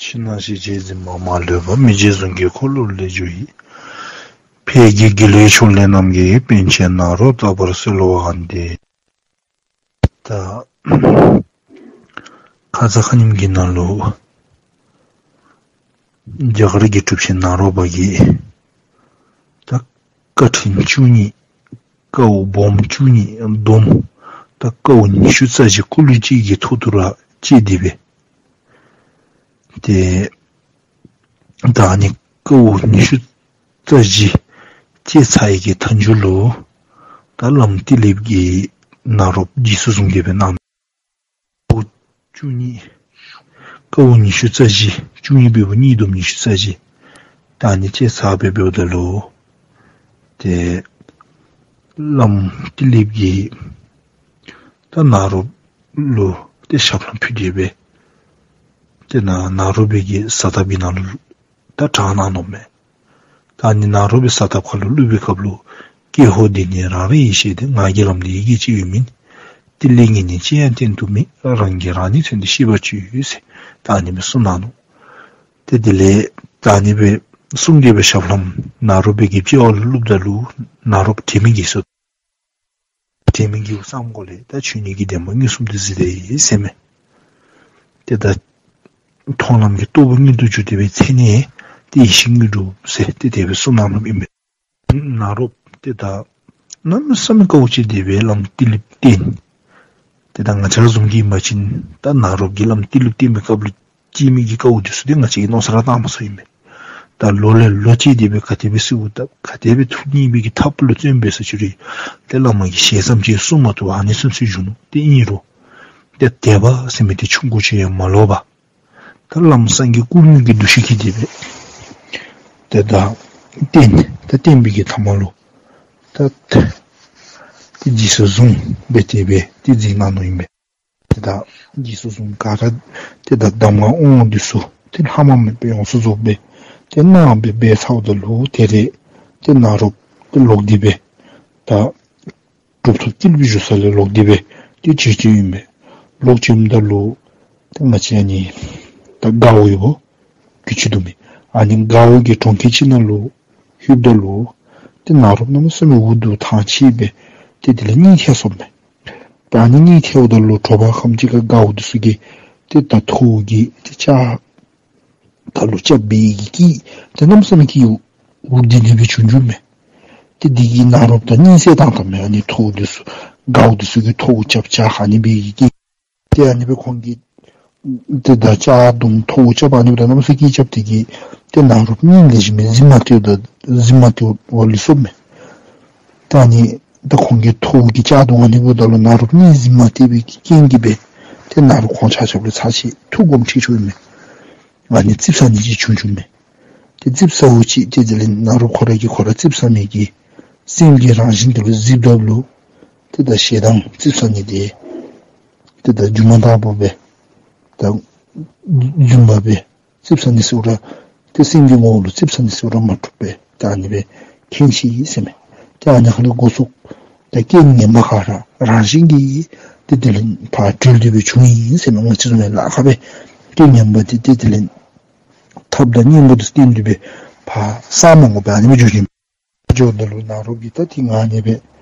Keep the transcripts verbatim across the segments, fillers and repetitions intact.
ཕྱི་ནང་ཤེས་བྱའི་འཛིན་པ་མ་ལུས་པ། མི་བརྗེད་གཟུངས་ཀྱི་འཁོར་ལོ་ལས་གྱུར་ཡི། ཕས་ཀྱི་དགེ་ལེགས་མཆོག་ལས་རྣམས་ཀྱི། པཎ་ཆེན་ནཱ་རོ་ཏ་པར་གསོལ་བ་འདེབས། ད་ཁ་ཙ་ཁ་ཉིནམ་གྱི་ནང་ལུ་རྒྱ་གར་གྱི་གྲུབ་ཆེན་ནཱ་རོ་པ་གིས་ད་བཀའ་ཕྲན་བཅུ་གཉིས་དཀའཝ་སྦོམ་བཅུ་གཉིས་བསྡོམས་ད་དཀའཝ་ཉི་ཤུ་རྩ་བཞི་སྐུ་ལུས་གཅིག་གི་ཐོག་ཏུ་ར་བཅད་དེ་སྦེ་ཏེ་ད་ཨ་ནི་དཀའཝ་ཉི་ཤུ་རྩ་བཞི་བཅད་ཚར་ཡི་གི་མཐའ་མཇུག་ལུ་ད་བླམ་ཏི་ལིཔ་གིས་ནཱ་རོཔ་འཇིགས་སུ་བཟུང་སྟེ་སྦེ་གནང་། དཀའཝ་བཅུ་གཉིས་དཀའཝ་ཉི་ཤུ་རྩ་བཞི་བཅུ་གཉིས་འབདཝ་གཉིས་བསྡོམས་ཉི་ཤུ་རྩ་བཞི་ད་ཨ་ནི་བཅད་ཚར་སྦེ་འབདཝ་ད་ལུ་ཏེ་བླམ་ཏི་ལིཔ་གིས་ད་ནཱ་རོཔ་ལུ་ཏེ་ཞབས་ལྷམ་ཕུད་དེ་སྦེ་ཏེ་ནཱ་ནཱ་རོ་པའི་གི་ཟ་ཐབ་ཀྱི་ནང་ལུ་ད་དྲངས་གནང་ནུག་མས། ད་ཨ་ནི་ནཱ་རོ་པའི་ཟ་ཐབ་ཁར་ལུ་བླུགས་པའི་སྐབས་ལུ། ཀྱེ་ཧོ་འདི་ནི་རང་རེ་ཡི་ཞེས་ཏེ། ང་གི་ལམ་འདི་ཡི་གེ་གཅིག་ཡོད་མིན། ཏི་ལི་ངེས་ནས་ཅི་ཡང་བསྟན་དུ་མེད། རང་གིས་རང་ནི་མཚོན་ཏེ་ཤེས་པར་བྱོས་ཟེར་ད་ཨ་ནི་སྦེ་གསུངས་གནང་ནུག། ཏེ་དེ་ལས་ད་ཨ་ནི་སྦེ་གསུངས་ཏེ་སྦེ་ཞབས་ལྷམ་ནཱ་རོ་པའི་གི་པགས་པ་ལུ་བླུགསཔ་ད་ལུ་ནཱ་རོཔ་དྲན་མེད་འགྱེལ་སོ། དྲན་མེད་འགྱེལཝ་ཙམ་ཁོག་ལས་ད་ཆོས་ཉིད་ཀྱི་བདེན་པ་མངོན་སུམ་དུ་གཟིགས་ཏེ་ཟེར་མས། ཏེ་ད་མཐོང་ལམ་གྱི་རྟོགས་པ་མངོན་དུ་གྱུར་ཏེ་སྦེ་ཚེ་ནས་ཏེ་ཡེ་ཤེས་དངོས་གྲུབ་ཟེར་ཏེ་དེ་སྦེ་གསུངས་གནང་ནུག་ཨིན་པས། ནཱ་རོཔ་ཏེ་ད་གནམ་མེད་ས་མེད་དཀའཝ་སྤྱད་དེ་སྦེ་བླམ་ཏི་ལིཔ་བསྟེན། ཏེ་ད་ང་བཅས་ར་བཟུམ་གྱིས་ཨིན་པ་ཅིན་ད་ནཱ་རོཔ་གིས་བླམ་ཏི་ལིཔ་བསྟེན་པའི་སྐབས་ལུ་སྤྱད་མི་གི་དཀའཝ་འདི་ཚུ་ཏེ་ང་བཅས་ཀྱིས་མནོ་བསམ་ར་བཏང་མ་ཚུགས་ཨིན་པས། ད་ལོ་ལས་ལོ་བཅད་དེ་སྦེ་ག་དེ་སྦེ་གསོལཝ་བཏབ་ག་དེ་སྦེ་ཐུགས་མཉེས་པའི་གི་ཐབས་ལུ་བརྩོན་འབད་ས་ཅིག་རུང་ཏེ་བླ་མ་གིས་ཞལ་ཙམ་ཅིག་གསུང་མ་བཏུབ་པར་ཨ་ནི་ཚུན་ཚོད་བཞུགས་ནུག། ཏེ་ཨིན་རུང་ཏེ་དད་པ་ཟེར་མི་འདི་ཆུང་ཀུ་ཅིག་ཡང་མ་ལོག་པར་ད་བླམ་སངས་རྒྱས་སྐུ་དངོས་ཀྱི་འདུ་ཤེས་བསྐྱེད་དེ་སྦེ་ཏེ་ད་བསྟེན། ད་བསྟེན་པའི་གི་ཐ་མ་ལུ་ད་ཏེ་འཇིགས་སུ་བཟུང་སྦེ་དེ་སྦེ་ཏེ་མཛད་གནང་ནུག་ཨིན་པས། ཏེ་ད་འཇིགས་སུ་བཟུང་ག་ར་ཏེ་ད་གདམས་ངག་དབང་འདི་ཚུ་ཏེ་ལྷག་མ་མེད་པར་ཡོངས་སུ་རྫོགས་སྦེ་ཏེ་གནང་སྦེ་འབད་ཚརཝ་ད་ལུ་ད་རེས་ཏེ་ནཱ་རོཔ་ཏེ་ལོག་སྟེ་སྦེ་ད་གྲུབ་ཐོབ་ཏི་ལིཔ་བཞུགས་ས་ལས་ལོག་སྟེ་སྦེ་ཏེ་བྱོན་བྱོནམ་ཨིན་པས། ལོག་བྱོནམ་ད་ལུ་ཏེ་ང་བཅས་ཨ་ནི་ད་མགརཝ་ཡོདཔ་གི་ཅིག་འདུག་མས། ཨ་ནི་མགརཝ་གི་གྲོང་ཁྱེར་ཅིག་ནང་ལུ་ལྷོདཔ་ད་ལུ་ཏེ་ནཱ་རོཔ་གནམ་མེད་ས་མེད་འུ་སྡུག་ཐང་ཆད་སྦེ་ཏེ་དེ་ལས་གཉིད་ཐལ་སོངམ་མས། ད་ཨ་ནི་གཉིད་ཐལཝ་ད་ལུ་དྲོ་པ་ཁམས་ཅིག་ཁར་མགརཝ་འདི་ཚུ་གིས་ཏེ་ད་ཐོཝ་གིས་ཏེ་ལྕགས་ཁ་ལུ་རྐྱབ་པའི་གི་སྐད་ཏེ་གནམ་མེད་ས་མེད་སྐད་འུར་ལྡིར་ལྡིར་སྦེ་བྱུང་བྱུངམ་མས། ཏེ་དེ་གིས་ནཱ་རོཔ་ད་གཉིད་སད་བཏང་བཏངམ་མས། ཨ་ནི་ཐོཝ་འདི་ཚུ་མགརཝ་འདི་ཚུ་གིས་ཐོཝ་རྐྱབ་ལྕགས་ཁ་ཨ་ནི་སྦེ་གི་སྐད། ཏེ་ཨ་ནི་སྦེ་ཁོང་གིས་ཏེ་ད་ལྕགས་དུང་ཐོཝ་རྐྱབ་ཨ་ནི་སྦེ་ད་གནམ་མེད་ས་མེད་སྐད་རྐྱབ་སྟེ་གིས་ཏེ་ནཱ་རོཔ་གཉིད་ལེགས་ཤོམ་མེད་གཟིམ་མ་བཏུབ་ད་གཟིམ་མ་བཏུབ་པར་ལུས་སོངམ་མས། ད་ཨ་ནི་ད་ཁོང་གི་ཐོཝ་གི་ལྕགས་དུང་ཨ་ནི་འབདཝ་ད་ལུ་ནཱ་རོཔ་གཉིད་གཟིམ་མ་བཏུབ་པའི་གི་རྐྱེན་གྱིས་སྦེ་ཏེ་ནཱ་རོཔ་ཁོང་ཆ་ཁྱབ་ལུ་ཚར་ཅིག་ཐུགས་དགོངསམ་ཁྲེལ་བྱུངམ་མས། ཨ་ནི་ཙིགཔ་ཟ་ནི་ཅིག་བྱུང་བྱུངམ་མས། ཏེ་ཙིགཔ་ཟཝ་ཅིག་ཏེ་དེ་ལས་ནཱ་རོཔ་ཁོ་ར་གིས་ཁོ་ར་ཙིགཔ་ཟ་མི་གི་སེམས་ཀྱི་རང་བཞིན་དེ་ལུ་གཟིགསཔ་ད་ལུ་ཏེ་ད་ཞེ་སྡང་ཙིགཔ་ཟ་ནི་དེ་ཏེ་ད་སྒྱུ་མ་ལྟ་བུ་སྦེ་ད་བརྫུན་པ་སྦེ་ཙིགཔ་ཟ་ནི་ཟེརཝ་ར་ཏེ་སེམས་ཀྱི་ངོ་བོ་ལུ་ཙིགཔ་ཟ་ནི་ཟེརཝ་ར་མ་གྲུབ་པས། ད་ཨ་ནི་སྦེ་མཁྱེན་ཅི་ཟེར་མས། ཏེ་ཨ་ནི་ཁར་ལུ་འགོ་བཙུགས་ད་རྐྱེན་ངན་པ་ག་ར་རང་བཞིན་གྱིས་ཏེ་དེ་ལས་ཕར་གྲོལ་ཏེ་སྦེ་བྱུང་ཡི་ཟེར་མས། ང་བཅས་བཟུམ་སྦེ་ལཱ་ཁག་སྦེ་རྐྱེན་ངན་པ་དེ་ཏེ་དེ་ལས་ཐབས་དང་གཉེན་པོ་དང་བསྟུན་ཏེ་སྦེ་ཕར་བསལ་མ་དགོ་པར་ཨ་ནི་སྦེ་འགྱོ་ནི། འགྱོཝ་ད་ལུ་ནཱ་རོ་གིས་ད་དེ་ངང་ནས་སྦེ་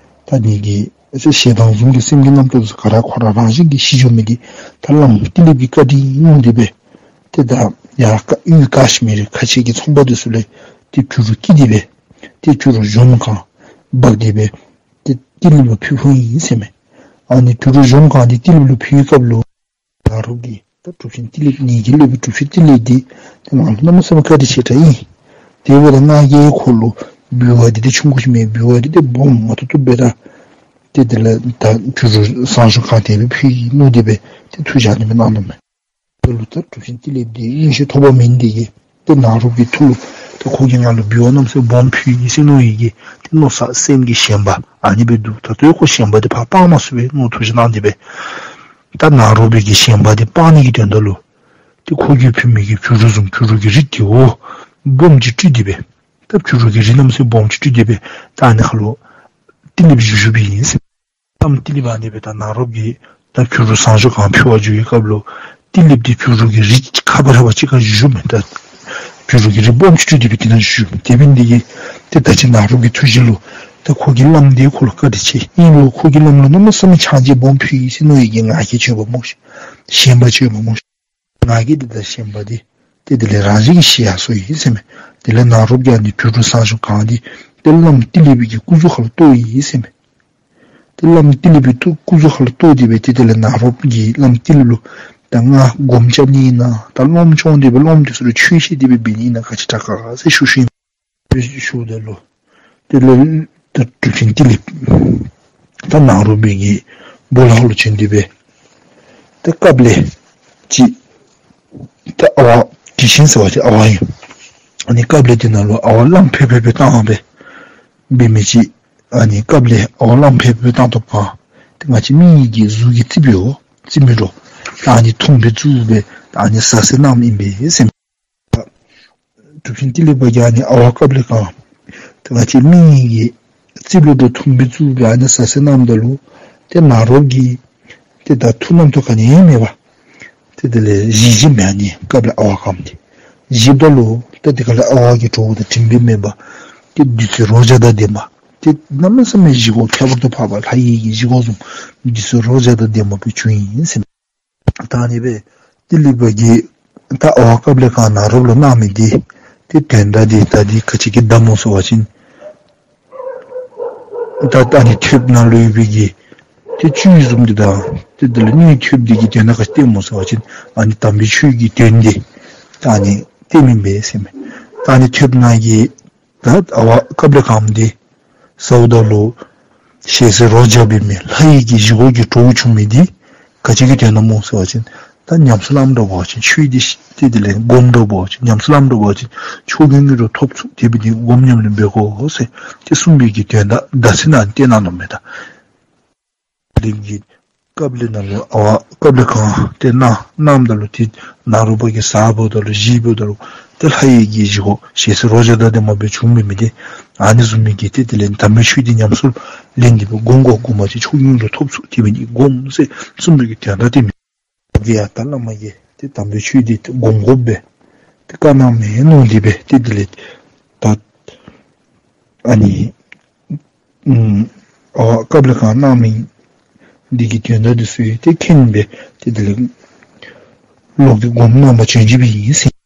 ད་ངེ་གི་ཨེ་ཟེར་ཞེ་སྡང་བཟུམ་གྱི་སེམས་ཀྱི་རྣམ་རྟོག་ཚུ་ག་ར་ཁོ་ར་རང་བཞིན་གྱིས་ཞི་འགྱོ་མི་འདི་ད་བླམ་ཏི་ལིཔ་གི་བཀའ་དྲིན་ཨིན་ཏེ་སྦེ་ཏེ་ད་ཡར་ཀ་ཡུལ་ཀ་ཤི་མིར་ཁ་ཆེ་གི་ཚོང་པ་འདི་ཚུ་ལས་ཏེ་གུ་རུ་བསྐྱིས་ཏེ་སྦེ་ཏེ་གུ་རུ་གཞོམ་གང་འབག་སྟེ་སྦེ་ཏེ་ཏི་ལིཔ་ལུ་ཕུལ་ཕུལཝ་ཨིན་ཟེར་མས། ཨ་ནི་གུ་རུ་གཞོམ་གང་འདི་ཏི་ལིཔ་ལུ་ཕུལ་བའི་སྐབས་ལུ་ནཱ་རོ་གིས་ད་གྲུབ་ཆེན་ཏི་ལིཔ་ངེ་གི་སློབ་དཔོན་གྲུབ་ཆེན་ཏི་ལིཔ་འདི་ཏེ་ང་ལུ་གནམ་མེད་ས་མེད་བཀའ་དྲིན་ཆེ་དྲགས་ཨིན། དེ་འབདཝ་ད་ང་གིས་ཁོ་ལུ་འབུལ་བ་འདི་ཏེ་ཆུང་ཀུ་ཅིག་མེན། འབུལ་བ་འདི་ཏེ་སྦོམ་མ་ཐུབ་ཐུབ་སྦེ་ར་ཏེ་དེ་ལས་ད་གུ་རུ་ཟངས་གཞོང་གང་དེ་སྦེ་ཕུལ་ནུག་དེ་སྦེ་ཏེ་ཐུགས་བཞེད་ཨ་ནི་སྦེ་གནང་ནུག་མས། དེ་ལུ་ད་གྲུབ་ཆེན་ཏི་ལིཔ་འདི་མངོན་ཤེས་ཐོབ་པ་མེན། དེ་གིས་ཏེ་ནཱ་རོ་གི་ཐུགས་ལུ་ཏེ་ཁོ་གིས་ང་ལུ་འབུལ་བ་གནམ་མེད་ས་མེད་སྦོམ་ཕུལ་ཡི་ཟེར་མནོ་ཡི་གི་ཏེ་མནོ་བསམ་སེམས་ཀྱི་ཞེན་པ་ཨ་ནི་སྦེ་འདུག། ད་ལྟོ་ཁོ་ཞེན་པ་འདི་ཕར་སྤང་མ་ཚུགས་པས་མནོ་ཐུགས་བཞེད་གནང་སྟེ་སྦེ་ད་ནཱ་རོ་པའི་གི་ཞེན་པ་འདི་སྤང་ནི་གི་དོན་དག་ལུ་ཏེ་ཁོ་གིས་ཕུལ་མི་གི་གུ་རུ་བཟུམ་གུ་རུ་གི་རིགས་འདི་འོ་སྦོམ་ཅིག་སྤྲུལ་ཏེ་སྦེ་ད་གུ་རུ་གི་རིགས་གནམ་མེད་ས་མེད་སྦོམ་ཅིག་སྤྲུལ་ཏེ་སྦེ་ད་ཨ་ནི་ཁར་ལུ་ཏི་ལིཔ་བཞུགས་བཞུགསཔ་ཨིན་ཟེར། བླམ་ཏི་ལིཔ་ཨ་ནི་སྦེ་ད་ནཱ་རོ་གིས་ད་གུ་རུ་ཟངས་གཞོང་གང་ཕུལ་བར་འགྱོ་བའི་སྐབས་ལུ་ཏི་ ཏི་ལིཔ་འདི་བྱུ་རུ་གི་རི་ཁ་བ་ར་བ་ཅིག་ཁར་བཞུགས་མས། ད་བྱུ་རུ་གི་རི་སྦོམ་ཅིག་སྤྲུལ་ཏེ་སྦེ་དེ་ནང་བཞུགས་མས། དེ་འབད་ནི་དེ་གིས་ཏེ་ད་ཅི་ནཱ་རོཔ་གི་ཐུགས་བཞེད་ལུ་ད་ཁོ་གིས་བླམ་འདི་ཁོ་ལུ་བཀའ་དྲིན་ཆེ། ཨིན་རུང་ཁོ་གིས་བླམ་ལུ་གནམ་མེད་ས་མེད་ཕྱག་རྗེས་སྦོམ་ཕུལ་ཡི་ཟེར་མནོ་ཡི་གི་ང་རྒྱལ་ཆེ་བ་སྨོ་ཤིག། ཞེན་པ་ཆེ་བ་སྨོ་ཤིག། ང་རྒྱལ་འདི་དང་ཞེན་པ་འདི་ཏེ་དེ་ལས་རང་བཞིན་གྱིས་ཞི་ཡར་སོ་ཡི་ཟེར་མས། དེ་ལས་ནཱ་རོཔ་གིས་ཨ་ནི་བྱུ་རུ་ཟངས་གཞོང་གང་འདི་ཏེ་བླམ་ཏི་ལི་པའི་གི་སྐུ་གཟུགས་ཁར་ལུ་གཏོར་ཡི་ཟེར་མས། ཏེ་བླམ་ཏི་ལི་པའི་གི་སྐུ་གཟུགས་ཁར་ལུ་གཏོར་ཏེ་སྦེ་ཏེ་དེ་ལས་ནཱ་རོཔ་གིས་བླམ་ཏི་ལི་ལུ་ད་ང་སྒོམ་རྐྱབ་ནི་ཨིན་ན་ད་སློབམ་སྦྱོང་སྟེ་སྦེ་སློབམ་འདི་ཚུ་ལུ་ཆོས་བཤད་དེ་སྦེ་འབད་ནི་ཨིན་ན་ག་ཅི་དྲག་ག་ཟེར་ཞུ་ཞུཝ་ཨིན། ཞུཝ་ད་ལུ་དེ་ལས་ད་གྲུབ་ཆེན་ཏི་ལི་ད་ནཱ་རོ་པའི་གི་སྦོ་ལོགས་ལུ་བྱོན་ཏེ་སྦེ་ད་སྐབས་ལས་ཅིག་ད་ཨ་ཝ་དྲི་ཞིང་ཟེར་བ་ཅིན་ཨ་ཝ་ཨིན། ཨ་ནི་སྐབས་ལས་དེ་ནང་ལུ་ཨ་ཝ་གླངམོ་ཕེབས་ཕེབས་སྦེ་བཏང་སྦེ་འབད་མི་ཅིག། ཨ་ནི་སྐབས་ལས་ཨ་ཝ་གླངམོ་ཕེབས་ཕེབས་སྦེ་བཏང་དོ་བ་ཏེ་ང་བཅས་མི་གི་གཟུགས་ཀྱི་རྩིགཔ་ཡོད་རྩིག་མེ་རོ་ད་ཨ་ནི་ཐུམ་སྦེ་བཙུགས་སྦེ་ད་ཨ་ནི་ཟ་ཟེར་གནངམ་ཨིན་པས་ཟེར་མས། གྲུབ་ཆེན་ཏི་ལི་པ་གིས་ཨ་ནི་ཨ་ཝ་སྐབས་ལས་གང་ད་ང་བཅས་མི་གི་རྩིགཔ་ལུ་འགྲོ་ཐུམ་སྦེ་བཙུགས་སྦེ་ཨ་ནི་ཟ་ཟེར་གནངམ་ད་ལུ་ཏེ་ནཱ་རོཔ་གིས་ཏེ་ད་ཐུགས་རྣམ་རྟོག་ག་ནི་ཡང་མེད་པར་ཏེ་དེ་ལས་བཞེས་བཞེསཔ་མས། ཨ་ནི་སྐབས་ལས་ཨ་ཝ་གམ་འདི་བཞེསཔ་ད་ལུ་ཏེ་དེ་ཁ་ལས་ཨ་ཝ་གི་གྲོགས་དང་འགྲིག་པའི་མེན་པར་ཏེ་བདུད་རྩི་རོ་བརྒྱ་དང་ལྡན་པ་ཏེ་གནམ་མེད་ས་མེད་བཞེས་སྒོ་ཁྱད་པར་དུ་འཕགས་པ་ལྷ་ཡི་གི་བཞེས་སྒོ་བཟུམ་བདུད་རྩི་རོ་བརྒྱ་དང་ལྡན་པ་སྦེ་བྱུང་ཡི་ཟེར་མས། ད་ཨ་ནི་སྦེ་ཏི་ལི་པ་གིས་ད་ཨ་ཝ་སྐབས་ལས་གང་ནཱ་རོཔ་ལུ་གནང་མི་འདི་ཏེ་དོན་དག་འདི་ད་འདི་ག་ཅི་གི་དོན་དག་སྨོ་ཟེར་བ་ཅིན་ད་ད་ཨ་ནི་ཐོདཔ་ནང་ལུ་ཡོད་པའི་གི་ཏེ་བཅུད་བཟུམ་འདི་དང་ཏེ་དེ་ལས་སྣོད་ཐོདཔ་འདི་གིས་དོན་དག་ག་ཅི་སྟོནམ་སྨོ་ཟེར་བ་ཅིན་ཨ་ནི་དམ་པའི་ཆོས་ཀྱི་དོན་འདི་ད་ཨ་ནི་སྟོནམ་ཨིན་པས་ཟེར་མས། ད་ཨ་ནི་ཐོདཔ་ནང་གི་ད་ཨ་ཝ་སྐབས་ལས་གང་འདི་ཟཝ་ད་ལུ་ཞལ་ཟས་རོ་བརྒྱ་འབད་མི་ལྷ་ཡི་གི་བཞེས་སྒོ་གི་གྲོགས་བྱུང་མི་འདི་ག་ཅི་གི་དོན་དག་སྨོ་ཟེར་བ་ཅིན་ད་ཉམས་སུ་བླངམ་འགྱོ་བ་ཅིན་ཆོས་འདི་ཤེས་ཏེ་དེ་ལས་སྒོམ་འགྱོ་བ་ཅིན་ཉམས་སུ་བླངམ་འགྱོ་བ་ཅིན་ཆོས་གོས་དངོས་གྲུབ་ཐོབ་ཚུགས། དེ་འབད་ནི་སྒོམ་ཉམས་ལེན་འབད་དགོ་ཟེར་ཏེ་གསུངས་པའི་གི་དོན་དག་བརྡ་ཚིག་ནང་བསྟན་གནང་ནུག་མས། ད་ལིང་གི་སྐབས་ལས་ནང་ལུ་ཨ་ཝ་སྐབས་ལས་གང་ཏེ་གནང་གནངམ་ད་ལུ་ཏེ་ནཱ་རོ་པ་གིས་ཟཝ་ད་ལུ་བཞེས་པ་ད་ལུ་ཏེ་ལྷ་ཡི་གི་བཞེས་སྒོ་ཞལ་ཟས་རོ་བརྒྱ་དང་ལྡན་པ་སྦེ་བྱུང་མི་མི་འདི་ཨ་ནི་བཟུམ་མའི་གི་ཏེ་དེ་ལས་དམ་པའི་ཆོས་འདི་ཉམས་སུ་ལེན་ཏེ་སྦེ་སྒོམ་དགོ། སྒོམ་པ་ཅིན་ཆོས་གོས་དངོས་གྲུབ་ཐོབ་ཚུགས། དེ་འབད་ནི་སྒོམ་ཟེར་གསུངས་པའི་གི་དོན་དག་འདི་མས། གི་ཡ་ད་བླ་མ་གིས་ཏེ་དམ་པའི་ཆོས་འདི་སྒོམ་དགོ་པས་ཏེ་བཀའ་གནངམ་ཨིན་ནོ། དེ་སྦེ་ཏེ་དེ་ལས་ད་ཨ་ནི་ཨ་ཝ་སྐབས་ལས་གང་གནང་མི་འདི་གི་དོན་དག་འདི་ཚུ་ཡང་ཏེ་མཁྱེན་སྦེ་ཏེ་དེ་ལས་ལོག་སྟེ་སྒོམ་གནང་བར་བྱོན་ཅི་སྦེ་ཨིན་ཟེར།